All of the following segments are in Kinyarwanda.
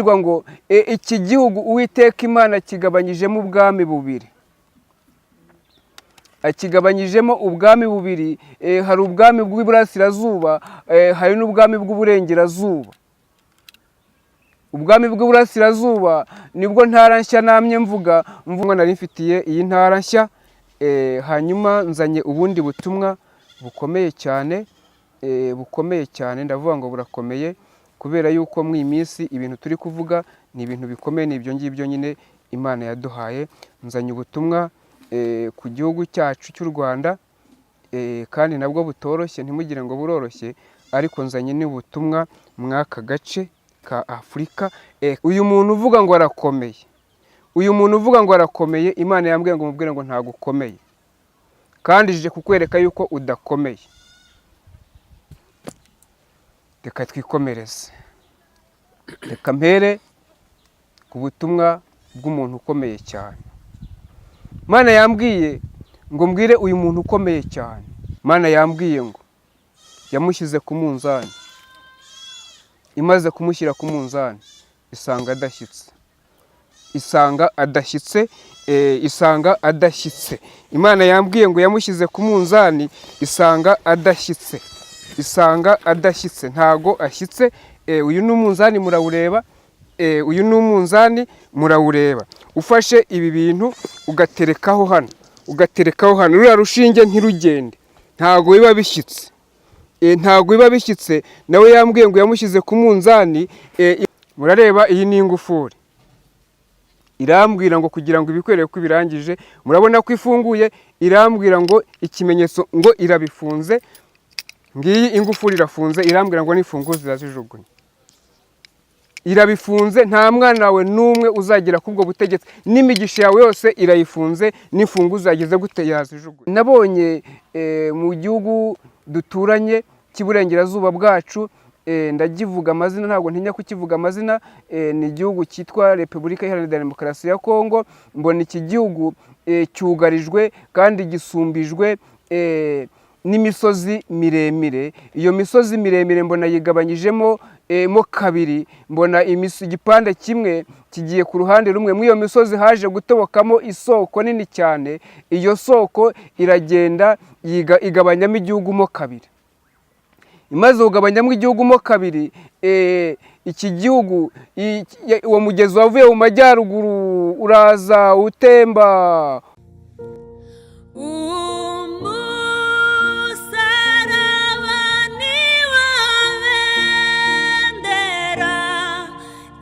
Ngo iki gihugu Uwiteka Imana kigabanyijemo ubwami bubiri, akigabanyijemo ubwami bubiri. Hari ubwami bw'iburasirazuba, hari n'ubwami bw'uburengerazuba. Ubwami bw'iburasirazuba nibwo ntara nshya namye mvuga mvuga nari mfitiye iyi ntara nshya. Hanyuma nzanye ubundi butumwa bukomeye cyane, bukomeye cyane. Ndavuga ngo burakomeye kubera yuko mu iyi minsi ibintu turi kuvuga ni ibintu bikomeye, ni ibyo ngibyo nyine Imana yaduhaye. Nzanye ubutumwa ku gihugu cyacu cy'u Rwanda, kandi nabwo butoroshye, ntimugire ngo buroroshye, ariko nzanye n'ubutumwa mw'aka gace ka Afurika. Uyu muntu uvuga ngo arakomeye, uyu muntu uvuga ngo arakomeye, Imana yambwiye ngo mubwire ngo ntabwo ukomeye, kandi ije kukwereka yuko udakomeye. Reka twikomereze, reka mpere ku butumwa bw'umuntu ukomeye cyane. Imana yambwiye ngo mbwire uyu muntu ukomeye cyane. Imana yambwiye ngo yamushyize ku munzani, imaze kumushyira ku munzani isanga adashyitse, isanga adashyitse, isanga adashyitse. Imana yambwiye ngo yamushyize ku munzani isanga adashyitse, isanga adashyitse, ntago ashyitse. Uyu ni umunzani murawureba, uyu ni umunzani murawureba. Ufashe ibi bintu ugaterekaho hano, ugaterekaho hano, ruriya rushinge ntirugende, ntago biba bishyitse, ntago biba bishyitse. Nawe yambwiye ngo yamushyize ku munzani. Murareba iyi ni ingufuri, irambwira ngo kugira ngo ibikwereke ko ibirangije, murabona ko ifunguye, irambwira ngo ikimenyetso ngo irabifunze. Ngiyi ingufuri irafunze, irambwira ngo nifunguze irazijugunya. Irabifunze, nta mwana wawe n'umwe uzagera kuri ubwo butegetsi, n'imigisha yawe yose irayifunze, n'imfunguzo yageze gute? Yazijugunya. Nabonye mu gihugu duturanye cy'iburengerazuba bwacu, ndakivuga amazina, ntabwo ntinya kukivuga amazina, ni igihugu cyitwa Repubulika Iharanira Demokarasi ya Kongo. Mbona iki gihugu cyugarijwe kandi gisumbijwe n'imisozi miremire. Iyo misozi miremire mbona yigabanyijemo mo kabiri, mbona igipande kimwe kigiye ku ruhande rumwe. Muri iyo misozi haje gutobokamo isoko nini cyane, iyo soko iragenda igabanyamo igihugu mo kabiri. Imaze kugabanyamo igihugu mo kabiri, iki gihugu, uwo mugezi wavuye mu majyaruguru uraza utemba. Umusaraba ni wo bendera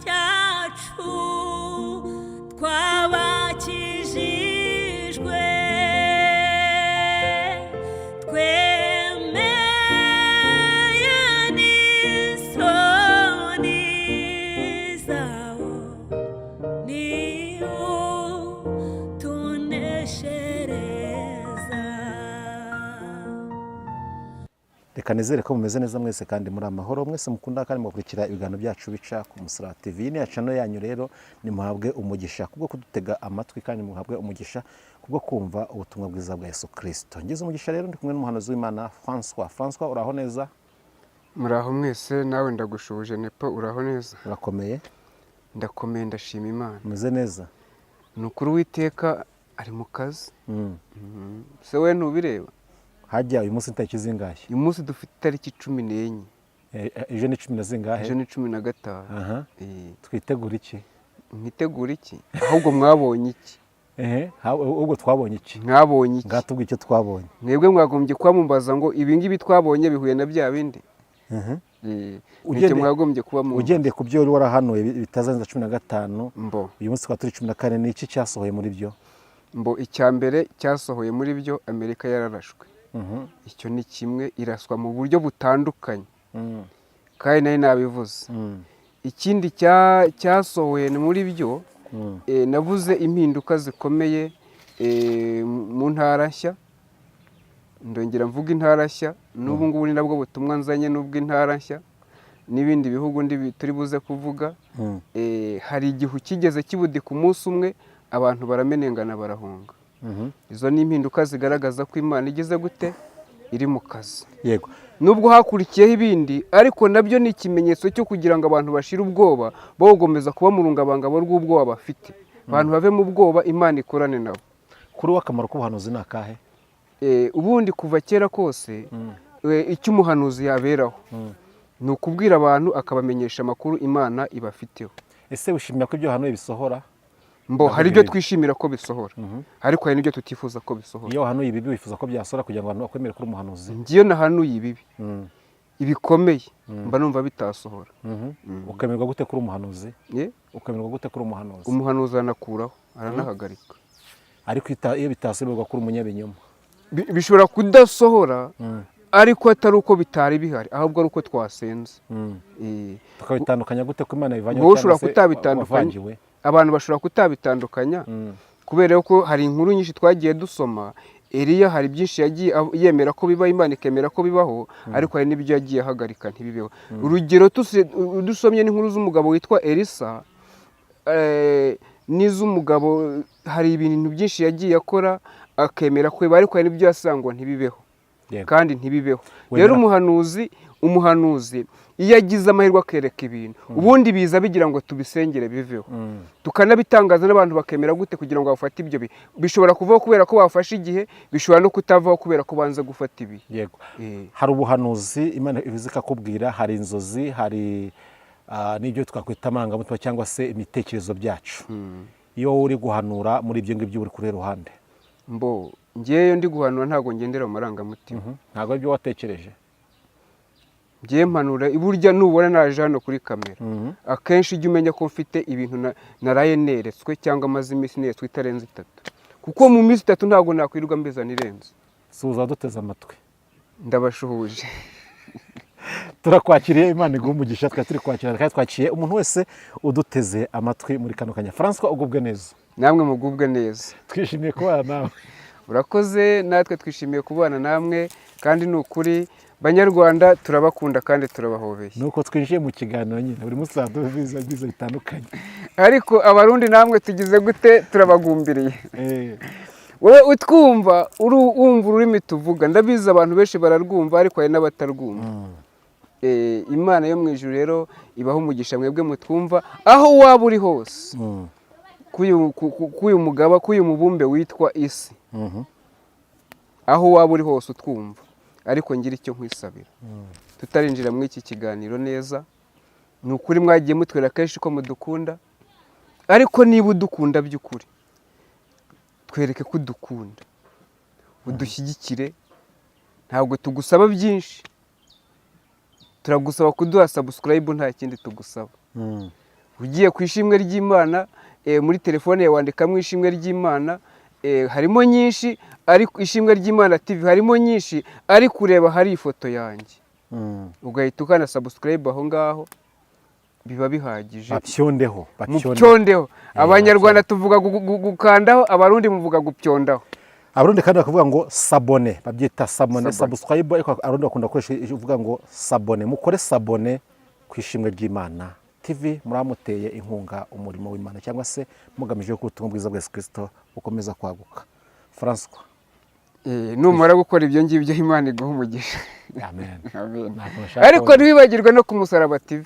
ryacu, twabakijijwe, twemeye n'isoni zawo, niwo tuneshereza. Reka nizere ko mumeze neza mwese kandi muri amahoro, mwese mukunda kandi mugakurikira ibiganiro byacu bica ku Musaraba TV. Iyi ni ya channel yanyu rero, nimuhabwe umugisha kubwo kudutega amatwi kandi muhabwe umugisha kubwo kumva ubutumwa bwiza bwa Yesu Kirisito. Ngize umugisha rero, ndi kumwe n'umuhanuzi w'Imana Francois. Francois, uraho neza? Muraho mwese, nawe ndagushuje Nepo, uraho neza? Urakomeye? Ndakomeye, ndashima Imana. Umeze neza? Ni ukuri Uwiteka ari mu kazi. Se we ntubireba? Hajya uyu munsi itariki zingahe? Uyu munsi dufite itariki 14. Ejo ni cumi na zingahe? Ejo ni 15. Aha. Twitegura iki? Mwitegura iki? Ahubwo mwabonye iki? Ehe, ubwo twabonye iki? Mwabonye iki? Ngatubwire icyo twabonye. Mwebwe mwagombye kuba mumbaza ngo ibi ngibi twabonye bihuye na bya bindi. Nicyo mwagombye kuba mumbaza. Ugendeye ku byo wari warahanuye bitazarenza 15, Mbo. uyu munsi tukaba turi 14, ni iki cyasohoye muri byo? Mbo, icya mbere cyasohoye muri byo, Amerika yararashwe. Icyo ni kimwe, iraswa mu buryo butandukanye, kandi nari nabivuze. Ikindi cyasohoye muri byo, navuze impinduka zikomeye mu ntara nshya. Ndongera mvuga intara nshya, n'ubu ngubu ni nabwo butumwa nzanye n'ubw'intara nshya n'ibindi bihugu turi buze kuvuga. Hari igihu kigeze kibudika umunsi umwe, abantu baramenengana barahunga. Izo ni impinduka zigaragaza ko Imana igeze gute? Iri mu kazi. Yego. Nubwo hakurikiyeho ibindi, ariko nabyo ni ikimenyetso cyo kugira ngo abantu bashire ubwoba, bawugomeza kuba mu rungabangabo rw'ubwoba bafite. Abantu bave mu bwoba, Imana ikorane nabo. Kuri we akamaro k'ubuhanuzi ni akahe? Ubundi kuva kera kose, icyo umuhanuzi yaberaho ni ukubwira abantu, akabamenyesha amakuru Imana ibafiteho. Ese wishimira ko ibyo wahanuye bisohora? Mbo Ntabwo hari ibyo ibibi. twishimira ko bisohora, ariko hari n'ibyo tutifuza ko bisohora. Iyo wahanuye ibibi, wifuza ko byasohora kugira ngo abantu bakwemere ko uri umuhanuzi? Ngiyo nahanuye ibibi ibikomeye, mba numva bitasohora. Ukemerwa gute ko uri umuhanuzi? Ye? Ukemerwa gute ko uri umuhanuzi? Umuhanuzi aranakuraho, aranahagarika. Ariko iyo bitasohorwa ko uri umunyabinyoma? Bishobora kudasohora, ariko atari uko bitari bihari, ahubwo ari uko twasenze. Tukabitandukanya gute ko Imana bivanyeho Wowe ushobora cyangwa se kutabitandukanya. wavangiwe? Abantu bashobora kutabitandukanya kubera ko hari inkuru nyinshi twagiye dusoma. Eliya hari byinshi yagiye yemera ko biba, Imana ikemera ko bibaho, ariko hari n'ibyo yagiye ahagarika ntibibeho. Urugero, dusomye n'inkuru z'umugabo witwa Elisa, n'iz'umugabo, hari ibintu byinshi yagiye akora akemera ko biba, ariko hari n'ibyo yasangwa ntibibeho. Kandi ntibibeho. Rero umuhanuzi iyo agize amahirwe akereka ibintu, ubundi biza bigira ngo tubisengere biveho, tukanabitangaza n'abantu bakemera gute kugira ngo bafate ibyo bihe. Bishobora kuvaho kubera ko bafashe igihe, bishobora no kutavaho kubera ko banza gufata ibihe. Hari ubuhanuzi Imana ivuze ikakubwira, hari inzozi, hari n'ibyo twakwita amarangamutima cyangwa se imitekerezo byacu. Iyo wowe uri guhanura, muri ibyo ngibyo uri kuri ruhande? Mbo ngewe ndi guhanura ntabwo ngendera mu marangamutima. Ntabwo ari ibyo watekereje? Ngewe mpanura, burya nubona naje hano kuri kamera, akenshi ujya umenya ko mfite ibintu naraye neretswe cyangwa amaze iminsi neretswe itarenze 3, kuko mu minsi 3 ntabwo nakwirirwa mbizana irenze. Suhuza duteze amatwi. Ndabashuhuje. Turakwakiriye, Imana iguha umugisha. Twari turi kwakira kandi twakiriye umuntu wese uduteze amatwi muri kano kanya. Francois, ugubwe neza. Namwe mugubwe neza. Twishimiye kubana nawe. Urakoze, natwe twishimiye kubana namwe, kandi ni ukuri Banyarwanda turabakunda kandi turabahobeye. Nuko twinjiye mu kiganiro nyine, buri munsi tuza byiza bitandukanye. Ariko Abarundi namwe tugize gute? Turabagumbiriye. Wowe utwumva, uri wumva ururimi tuvuga, ndabizi abantu benshi bararwumva, ariko hari n'abatarwumva. Imana yo mu ijuru rero ibaho umugisha mwebwe mutwumva aho waba uri hose k'uyu mugaba, k'uyu mubumbe witwa isi, aho waba uri hose utwumva. Ariko ngira icyo nkwisabira tutarinjira muri iki kiganiro neza. Ni ukuri mwagiye mutwera kenshi ko mudukunda, ariko niba udukunda by'ukuri, twereke ko udukunda, udushyigikire. Ntabwo tugusaba byinshi, turagusaba kuduha subscribe, nta kindi tugusaba. Ugiye ku Ishimwe ry'Imana, muri telefone yawe wandikamo Ishimwe ry'Imana, harimo nyinshi, ariko Ishimwe ry'Imana TV harimo nyinshi, ariko ureba hari ifoto yanjye, ugahita ukana subscribe aho ngaho, biba bihagije. Bapyondeho, bapyondeho. Mupyondeho. Abanyarwanda tuvuga gukandaho, Abarundi muvuga gupyondaho. Abarundi kandi bakavuga ngo s'abonner, babyita s'abonner. S'abonner. Subscribe, ariko Abarundi bakunda gukoresha uvuga ngo s'abonner. Mukore s'abonner ku Ishimwe ry'Imana TV, muramuteye inkunga umurimo w'Imana, cyangwa se mugamije ko ubutumwa bwiza bwa Yesu Kristo bukomeza kwaguka. Francois. Numara gukora ibyo ngibyo, Imana iguha umugisha. Amen. Amen. Ntabwo nshaka Ariko ntiwibagirwe no ku Musaraba TV,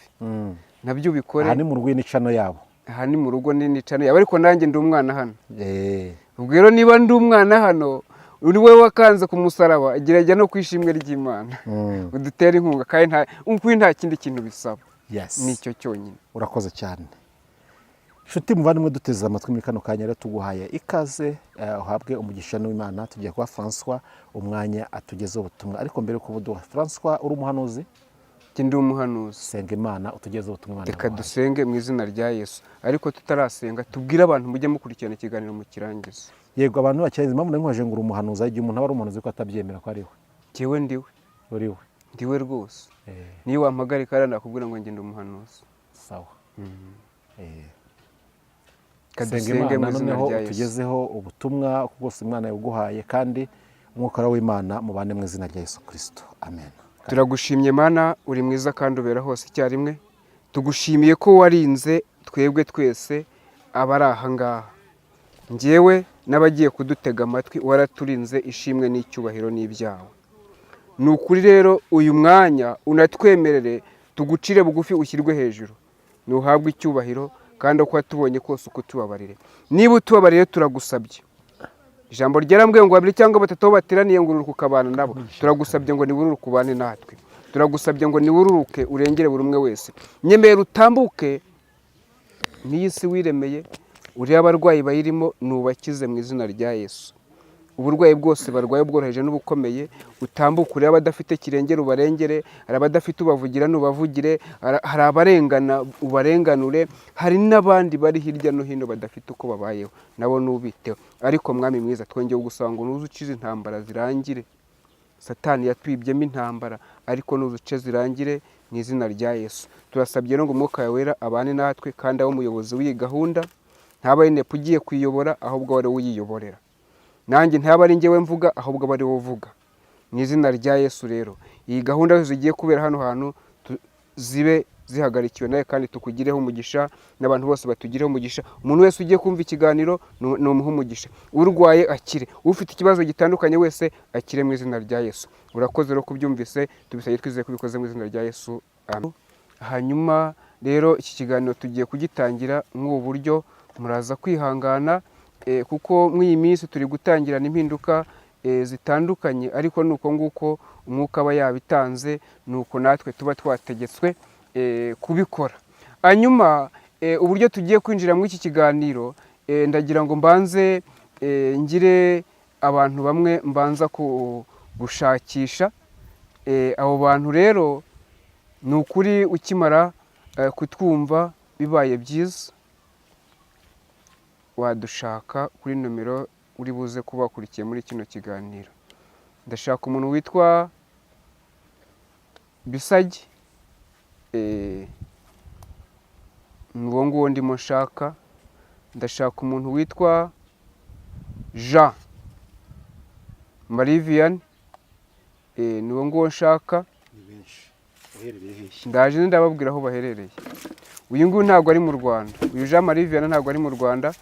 nabyo ubikore. Aha ni mu rugo, ni channel yabo. Aha ni mu rugo, ni channel yabo, ariko nanjye ndi umwana hano. Ubwo rero niba ndi umwana hano, uri wowe wakanze ku musaraba, gerageza no ku Ishimwe ry'Imana, udutere inkunga, kandi nta ukuri nta kindi kintu bisaba, nicyo cyonyine. Urakoze cyane, nshuti muvandimwe duteze amatwi muri kano kanya. Rero tuguhaye ikaze, uhabwe umugisha n'Imana. Tugiye kuba Francois umwanya atugezeho ubutumwa, ariko mbere yuko buduha, Francois, uri umuhanuzi? Njye ndi umuhanuzi. Senga Imana utugezeho ubutumwa Imana Reka yaguhaye. dusenge mu izina rya Yesu, ariko tutarasenga tubwire abantu mujye mukurikirana ikiganiro mu kirangiza. Yego, abantu bakirangiza. Impamvu nari ngo uri umuhanuzi, hari igihe umuntu aba ari umuhanuzi ko atabyemera ko ari we. Njyewe ndiwe. Uri we? Ndiwe rwose. Niyo wampagarika hariya nakubwira ngo njye ndi umuhanuzi. Sawa. Reka Senga dusenge mu Imana, izina noneho rya Yesu. utugezeho ubutumwa bwose Imana yaguhaye, kandi Umwuka w'Imana mubane mu izina rya Yesu Kirisito, amen. Turagushimye Mana, uri mwiza kandi ubera hose icyarimwe. Tugushimiye ko warinze twebwe twese abari aha ngaha, njyewe n'abagiye kudutega amatwi, waraturinze. Ishimwe n'icyubahiro n'ibyawe. Ni ukuri rero uyu mwanya unatwemerere tugucire bugufi, ushyirwe hejuru, ntuhabwe icyubahiro, kandi uko watubonye kose uko utubabarire. Niba utubabariye, turagusabye, ijambo ryarambwiye ngo babiri cyangwa batatu aho bateraniye ngo ururuke ukabana nabo. Turagusabye ngo niwururuke ubane natwe, turagusabye ngo niwururuke urengere buri umwe wese. Nyemera utambuke n'iyi si wiremeye, urebe abarwayi bayirimo, nubakize mu izina rya Yesu. Uburwayi bwose barwaye, ubworoheje n'ubukomeye, utambuke urebe abadafite kirengera ubarengere, hari abadafite ubavugira n'ubavugire, hari abarengana ubarenganure, hari n'abandi bari hirya no hino badafite uko babayeho, nabo nubiteho. Ariko Mwami mwiza, twongeye gusaba ngo nuze ucize intambara zirangire. Satani yatwibyemo intambara, ariko nuze uce zirangire mu izina rya Yesu. Turasabye rero ngo Umwuka wawe Wera abane natwe, kandi abe umuyobozi w'iyi gahunda, ntaba ari nepo ugiye kuyiyobora, ahubwo ari we uyiyoborera. Nanjye ntaba ari njyewe mvuga, ahubwo aba ari wowe uvuga mu izina rya Yesu. Rero iyi gahunda zose zigiye kubera hano hantu zibe zihagarikiwe nawe, kandi tukugireho umugisha, n'abantu bose batugireho umugisha. Umuntu wese ugiye kumva ikiganiro ni umuhe umugisha, urwaye akire, ufite ikibazo gitandukanye wese akire mu izina rya Yesu. Urakoze rero kubyumvise, tubisabye twizeye ko ubikoze mu izina rya Yesu, amen. Hanyuma rero iki kiganiro tugiye kugitangira nk'ubu buryo, muraza kwihangana, kuko muri iyi minsi turi gutangirana impinduka zitandukanye, ariko ni uko nguko umwuka aba yabitanze, ni uko natwe tuba twategetswe kubikora. Hanyuma uburyo tugiye kwinjira muri iki kiganiro, ndagira ngo mbanze ngire abantu bamwe mbanza gushakisha. Abo bantu rero, ni ukuri ukimara kutwumva, bibaye byiza wadushaka kuri nomero uri buze kuba wakurikiye muri kino kiganiro. Ndashaka umuntu witwa Bisagi, ni uwo nguwo ndimo nshaka. Ndashaka umuntu witwa Jean Marie Vianney, ni uwo nguwo nshaka. Ni benshi, uherereye hehe? Ndaje ndababwira aho baherereye. Uyu nguyu ntabwo ari mu Rwanda, uyu Jean Marie Vianney ntabwo ari mu Rwanda,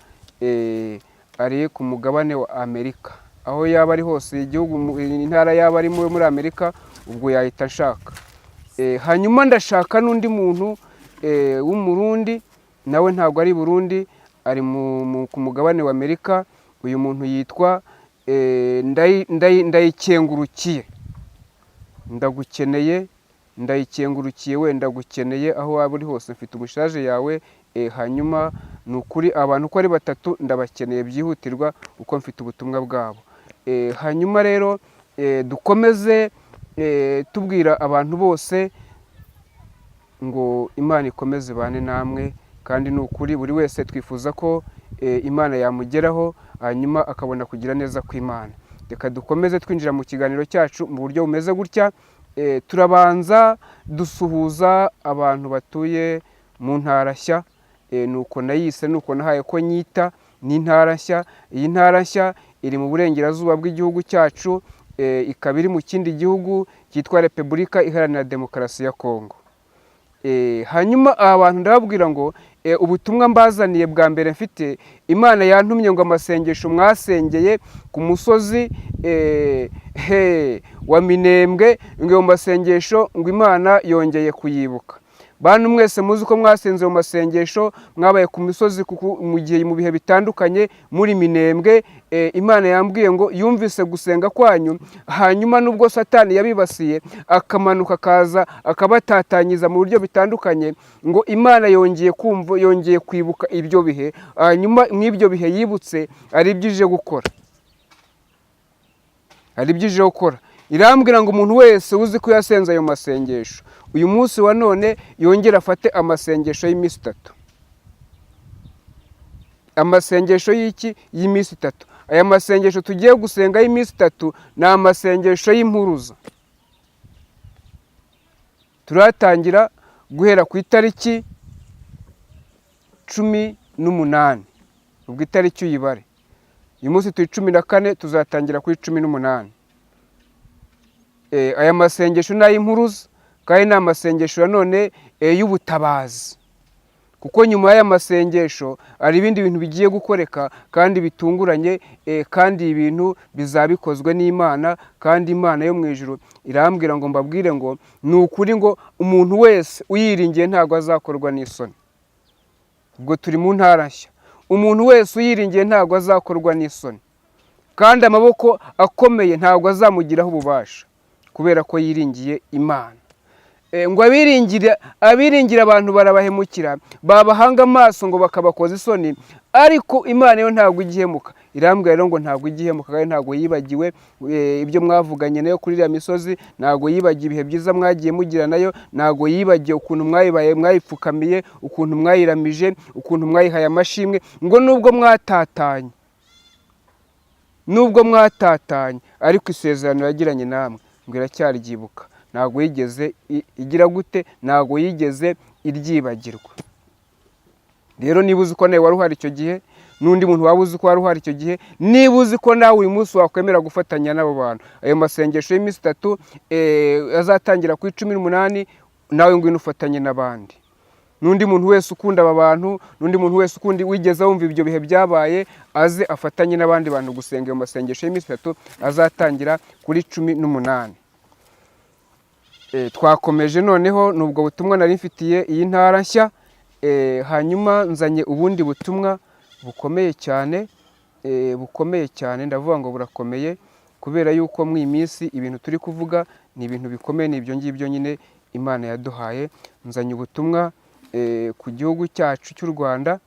ari ku mugabane wa Amerika. Aho yaba ari hose, igihugu, intara yaba arimo muri Amerika, ubwo yahita ashaka. Hanyuma ndashaka n'undi muntu w'Umurundi, nawe ntabwo ari i Burundi, ari ku mugabane wa Amerika. Uyu muntu yitwa Ndayikengurukiye. Ndagukeneye Ndayikengurukiye, we ndagukeneye aho waba uri hose, mfite umushaje yawe. Hanyuma ni ukuri abantu uko ari batatu ndabakeneye byihutirwa, kuko mfite ubutumwa bwabo. Hanyuma rero dukomeze tubwira abantu bose ngo Imana ikomeze bane namwe, kandi ni ukuri buri wese twifuza ko Imana yamugeraho, hanyuma akabona kugira neza kw'Imana. Reka dukomeze twinjira mu kiganiro cyacu mu buryo bumeze gutya. Turabanza dusuhuza abantu batuye mu ntara nshya, nuko nayise, nuko nahaye ko nyita, ni intara nshya. Iyi ntara nshya iri mu burengerazuba bw'igihugu cyacu, ikaba iri mu kindi gihugu cyitwa Repubulika Iharanira Demokarasi ya Kongo. Hanyuma aba bantu ndababwira ngo ubutumwa mbazaniye bwa mbere mfite, Imana yantumye ngo amasengesho mwasengeye ku musozi wa Minembwe, ngo ayo masengesho ngo Imana yongeye kuyibuka. Bantu mwese muzi ko mwasenze mu masengesho, mwabaye ku misozi mu gihe mu bihe bitandukanye muri Minembwe, Imana yambwiye ngo yumvise gusenga kwanyu. Hanyuma nubwo Satani yabibasiye akamanuka akaza akabatatanyiza mu buryo bitandukanye, ngo Imana yongeye kumva, yongeye kwibuka ibyo bihe. Hanyuma mw'ibyo bihe yibutse ari ibyo ije gukora, hari ibyo ije gukora. Irambwira ngo umuntu wese uzi ko yasenze ayo masengesho, uyu munsi wa none yongere afate amasengesho y'iminsi itatu. Amasengesho y'iki? Y'iminsi itatu. Aya masengesho tugiye gusenga y'iminsi itatu ni amasengesho y'impuruza. Turatangira guhera ku itariki 18, ubwo itariki uyibare. Uyu munsi turi 14, tuzatangira kuri 18. Aya masengesho ni ay'impuruza, kandi ni amasengesho nanone y'ubutabazi. Kuko nyuma y'aya masengesho hari ibindi bintu bigiye gukoreka kandi bitunguranye, kandi ibintu bizaba bikozwe n'Imana. Kandi Imana yo mu ijuru irambwira ngo mbabwire ngo ni ukuri ngo umuntu wese uyiringiye ntabwo azakorwa n'isoni. Ubwo turi mu ntara nshya. Umuntu wese uyiringiye ntabwo azakorwa n'isoni, kandi amaboko akomeye ntabwo azamugiraho ububasha, kubera ko yiringiye Imana. Ngo abiringira abantu barabahemukira, babahanga amaso ngo bakabakoza isoni, ariko Imana yo ntabwo igihemuka. Irambwira rero ngo ntabwo igihemuka, kandi ntabwo yibagiwe ibyo mwavuganye nayo kuri iriya misozi, ntabwo yibagiwe ibihe byiza mwagiye mugira nayo, ntabwo yibagiwe ukuntu mwayibaye, mwayipfukamiye, ukuntu mwayiramije, ukuntu mwayihaye amashimwe. Ngo nubwo mwatatanye, ariko isezerano yagiranye namwe ngo iracyaryibuka. Ntabwo yigeze igira gute? Ntabwo yigeze iryibagirwa. Rero niba uzi ko nawe wari uhari icyo gihe, n'undi muntu waba uzi ko wari uhari icyo gihe, niba uzi ko nawe uyu munsi wakwemera gufatanya n'abo bantu ayo masengesho y'iminsi 3 azatangira ku 18, nawe ngwino ufatanye n'abandi, n'undi muntu wese ukunda aba bantu, n'undi muntu wese ukunda wigeze wumva ibyo bihe byabaye, aze afatanye n'abandi bantu gusenga ayo masengesho y'iminsi 3 azatangira kuri 18. Twakomeje noneho, ni ubwo butumwa nari mfitiye iyi ntara nshya. Hanyuma nzanye ubundi butumwa bukomeye cyane, bukomeye cyane. Ndavuga ngo burakomeye kubera yuko mu iyi minsi ibintu turi kuvuga ni ibintu bikomeye, ni ibyo ngibyo nyine Imana yaduhaye. Nzanye ubutumwa ku gihugu cyacu cy'u Rwanda,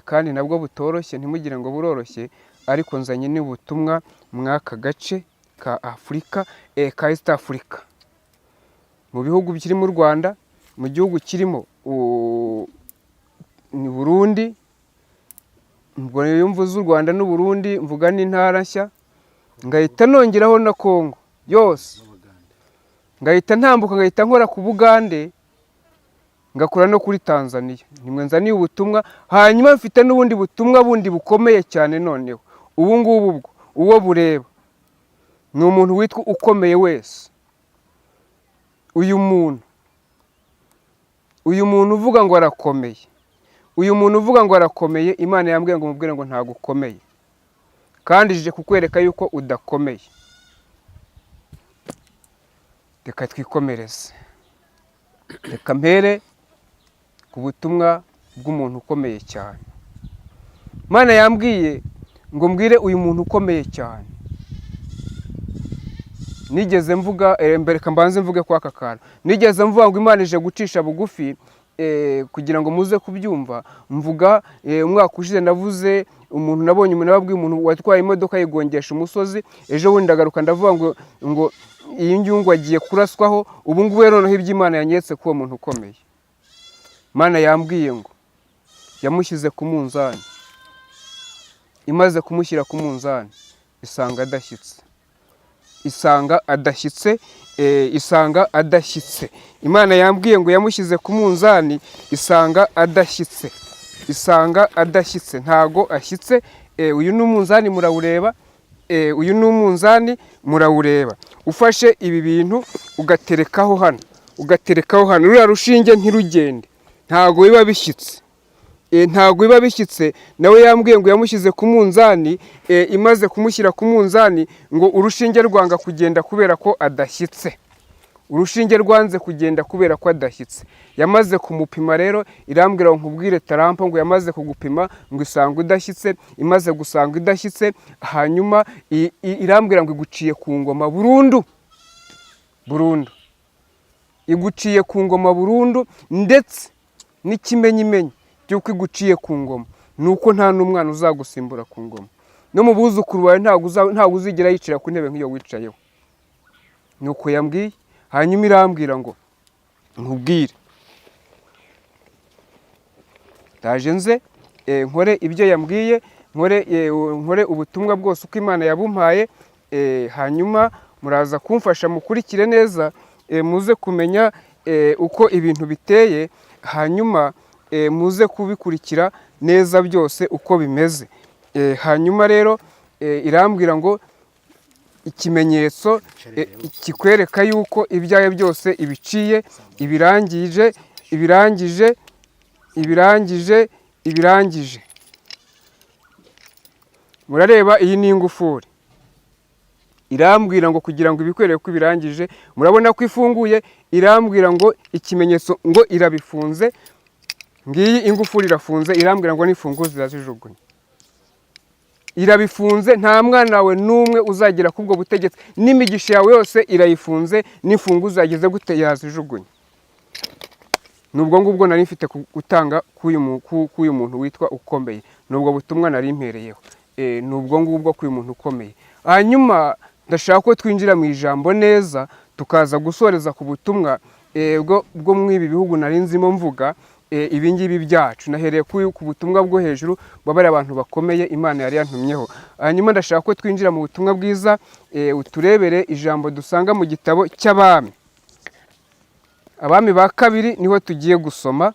kandi nabwo butoroshye, ntimugire ngo buroroshye, ariko nzanye n'ubutumwa mw'aka gace ka Afurika, ka East Africa, mu bihugu biri mu Rwanda, mu gihugu kirimo ni Burundi. Ubwo iyo mvuze u Rwanda n'u Burundi, mvuga n'intara nshya, ngahita nongeraho na Kongo yose, ngahita ntambuka, ngahita nkora ku Bugande, ngakora no kuri Tanzania. Nimwe nzaniye ubutumwa. Hanyuma mfite n'ubundi butumwa bundi bukomeye cyane. Noneho ubu ngubu bwo uwo bureba ni umuntu witwa ukomeye wese. Uyu muntu uvuga ngo arakomeye, uyu muntu uvuga ngo arakomeye, Imana yambwiye ngo mubwire ngo ntabwo ukomeye, kandi ije kukwereka yuko udakomeye. Reka twikomereze. Reka mpere ku butumwa bw'umuntu ukomeye cyane. Imana yambwiye ngo mbwire uyu muntu ukomeye cyane. Nigeze mvuga, mbere reka mbanze mvuge kwa aka kantu. Nigeze mvuga ngo Imana ije gucisha bugufi, kugira ngo muze kubyumva. Mvuga umwaka ushize navuze umuntu, nabonye umuntu, nababwiye umuntu watwaye imodoka yigongesha umusozi. Ejo bundi ndagaruka ndavuga ngo iyi ngiyi agiye kuraswaho. Ubu ngubu rero noneho iby'Imana yanyeretse ko uwo muntu ukomeye, Imana yambwiye ngo yamushyize ku munzani, imaze kumushyira ku munzani isanga adashyitse, isanga adashyitse, isanga adashyitse. Imana yambwiye ngo yamushyize ku munzani isanga adashyitse, isanga adashyitse, ntago ashyitse. Uyu ni umunzani murawureba, uyu ni umunzani murawureba. Ufashe ibi bintu ugaterekaho hano, ugaterekaho hano, ruriya rushinge ntirugende, ntago biba bishyitse. Ntabwo biba bishyitse. Nawe yambwiye ngo yamushyize ku munzani, imaze kumushyira ku munzani ngo urushinge rwanga kugenda kubera ko adashyitse. Urushinge rwanze kugenda kubera ko adashyitse. Yamaze kumupima rero irambwira ngo nkubwire Trump ngo yamaze kugupima ngo isanga udashyitse. Imaze gusanga udashyitse, hanyuma irambwira ngo iguciye ku ngoma burundu burundu, iguciye ku ngoma burundu. Ndetse n'ikimenyimenyi cy'uko iguciye ku ngoma ni uko nta n'umwana uzagusimbura ku ngoma, no mu buzukuru bawe ntabwo uzigera yicara ku ntebe nk'iyo wicayeho. Ni uko yambwiye. Hanyuma irambwira ngo nkubwire, ndaje nze nkore ibyo yambwiye, nkore ubutumwa bwose uko Imana yabumpaye. Hanyuma muraza kumfasha mukurikire neza, muze kumenya uko ibintu biteye, hanyuma muze kubikurikira neza byose uko bimeze. Hanyuma rero irambwira ngo ikimenyetso kikwereka yuko ibyawe byose ibiciye, ibirangije. Ibirangije, ibirangije. Murareba, iyi ni ingufuri. Irambwira ngo kugira ngo ibikwereke ko ibirangije, murabona ko ifunguye, irambwira ngo ikimenyetso ngo irabifunze. Ngiyi ingufuri irafunze, irambwira ngo nifunguze irazijugunya. Irabifunze, nta mwana wawe n'umwe uzagera kuri ubwo butegetsi, n'imigisha yawe yose irayifunze, n'imfunguzo yagize gute? Yazijugunya. Ni ubwo ngubwo nari mfite gutanga k'uyu muntu witwa ukomeye. Ni ubwo butumwa nari mpereyeho. Ni ubwo ngubwo k'uyu muntu ukomeye. Hanyuma ndashaka ko twinjira mu ijambo neza, tukaza gusoreza ku butumwa bwo muri ibi bihugu nari nzimo mvuga, ibi ngibi byacu. Nahereye ku butumwa bwo hejuru bw'abari abantu bakomeye Imana yari yantumyeho. Hanyuma ndashaka ko twinjira mu butumwa bwiza, uturebere ijambo dusanga mu gitabo cy'Abami, Abami ba Kabiri, niho tugiye gusoma,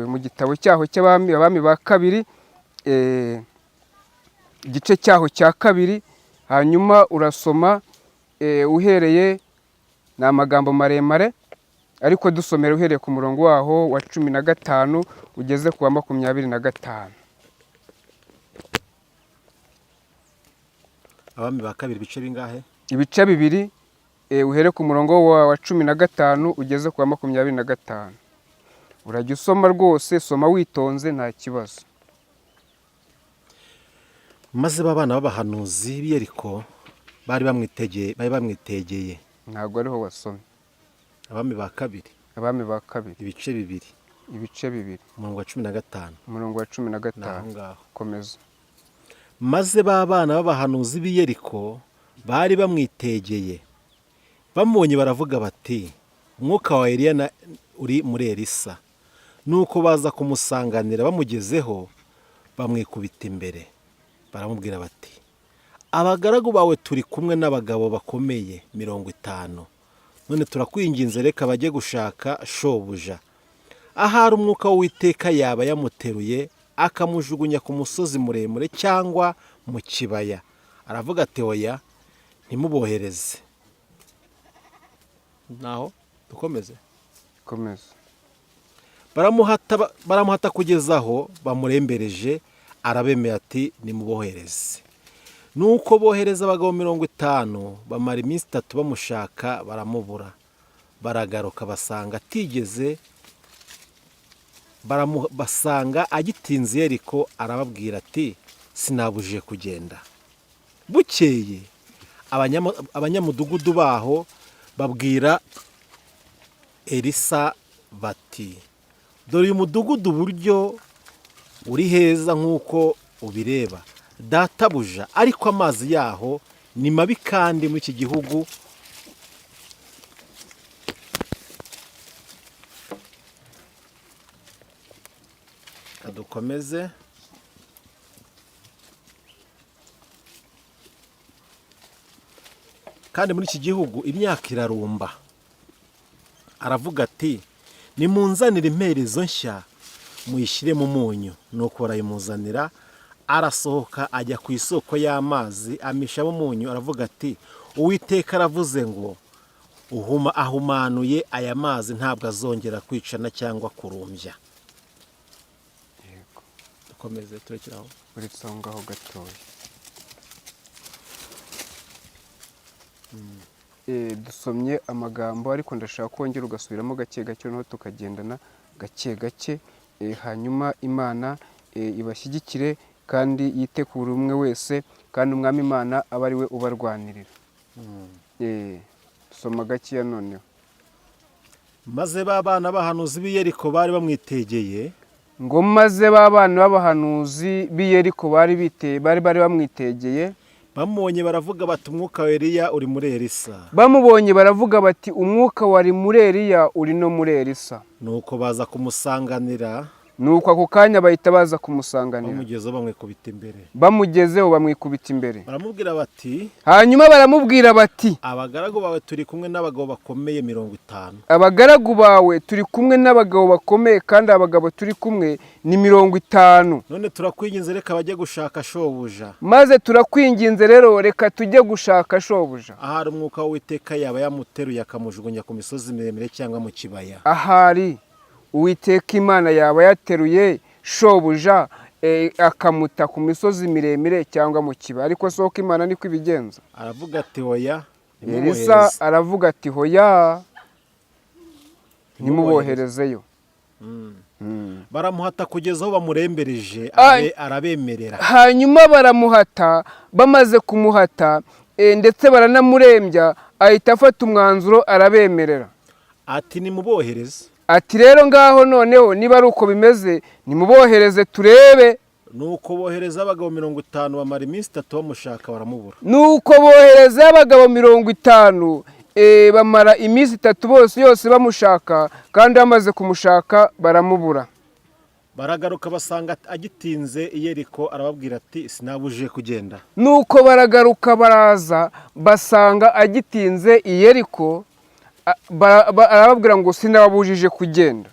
mu gitabo cyaho cy'Abami, Abami ba Kabiri, igice cyaho cya kabiri. Hanyuma urasoma uhereye, ni amagambo maremare, ariko dusomera uhereye ku murongo waho wa 15 ugeze ku wa 25. Abami ba Kabiri, ibice bingahe? Ibice bibiri, uhere ku murongo wa 15 ugeze ku wa 25. Urajya usoma rwose, soma witonze, nta kibazo. Maze ba bana b'abahanuzi b'i Yeriko bari bamwitegeye. Ntabwo ariho wasomye. Abami ba Kabiri. Abami ba Kabiri. Ibice bibiri. Ibice bibiri. Umurongo wa 15. Umurongo wa cumi na Ni aho gatanu. ngaho. Komeza. Maze ba bana b'abahanuzi b'i Yeriko bari bamwitegeye, bamubonye baravuga bati: "Umwuka wa Eliya uri muri Elisa." Nuko baza kumusanganira, bamugezeho bamwikubita imbere, baramubwira bati: "Abagaragu bawe turi kumwe n'abagabo bakomeye 50. None turakwinginze, reka bajye gushaka shobuja. Ahari umwuka w'Uwiteka yaba yamuteruye akamujugunya ku musozi muremure cyangwa mu kibaya." Aravuga ati: "Oya, ntimubohereze." Naho dukomeze? Komeza. Baramuhata kugeza aho bamurembereje, arabemeye ati: "Nimubohereze." Nuko bohereza abagabo 50, bamara iminsi 3 bamushaka, baramubura. Baragaruka basanga atigeze basanga agitinze i Yeriko. Arababwira ati: "Sinabujije kugenda." Bukeye abanyamudugudu baho babwira Elisa bati: "Dore uyu mudugudu uburyo uri heza nk'uko ubireba, databuja, ariko amazi yaho ni mabi, kandi muri iki gihugu dukomeze." Kandi muri iki gihugu imyaka irarumba. Aravuga ati: "Nimunzanire imperezo nshya, muyishyire mu munyu." Nuko barayimuzanira. Arasohoka ajya ku isoko y'amazi, amishamo umunyu, aravuga ati: "Uwiteka aravuze ngo uhuma ahumanuye aya mazi, ntabwo azongera kwicana cyangwa kurumbya." Yego. Dukomeze, turekere aho? Uretse aho ngaho gatoya. Dusomye amagambo, ariko ndashaka kongera ugasubiramo gake gake, noneho tukagendana gake gake. Hanyuma Imana ibashyigikire kandi yite ku buri umwe wese, kandi Umwami Imana abe ari we ubarwanirira. Soma gakeya noneho. Maze ba bana b'abahanuzi b'i Yeriko bari bamwitegeye, Ngo maze ba bana b'abahanuzi b'i Yeriko bari bamwitegeye, bamubonye baravuga bati: "Umwuka wa Eliya uri muri Elisa." Bamubonye baravuga bati: "Umwuka wari muri Eliya uri no muri Elisa." Nuko baza kumusanganira. Nuko ako kanya bahita baza kumusanganira. Bamugezeho bamwikubita imbere. Bamugezeho bamwikubita imbere. Baramubwira bati: Hanyuma baramubwira bati: "Abagaragu bawe turi kumwe n'abagabo bakomeye 50." "Abagaragu bawe turi kumwe n'abagabo bakomeye, kandi abagabo turi kumwe ni 50." "None turakwinginze, reka bajye gushaka shobuja. "Maze turakwinginze rero, reka tujye gushaka shobuja. Ahari umwuka w'Uwiteka yaba yamuteruye akamujugunya ku misozi miremire cyangwa mu kibaya." Ahari Uwiteka Imana yaba yateruye shobuja akamuta ku misozi miremire cyangwa mu kibaya. Ariko soko Imana niko ibigenza. Aravuga ati: "Hoya, Elisa ntimubohereze." aravuga ati: "Hoya, ntimuboherezeyo." Baramuhata kugeza aho bamurembereje, arabemerera. Hanyuma baramuhata, bamaze kumuhata ndetse baranamurembya, ahita afata umwanzuro arabemerera. Ati: "Nimubohereze." Ati: "Rero ngaho noneho niba ari uko bimeze, nimubohereze turebe." Nuko bohereza abagabo 50, bamara iminsi 3 bamushaka, baramubura. Nuko bohereza abagabo 50, bamara iminsi 3 bose yose bamushaka, kandi bamaze kumushaka baramubura. Baragaruka basanga agitinze i Yeriko. Arababwira ati: "Sinabujije kugenda?" Nuko baragaruka baraza basanga agitinze i Yeriko, arababwira ngo: "Sinababujije kugenda?"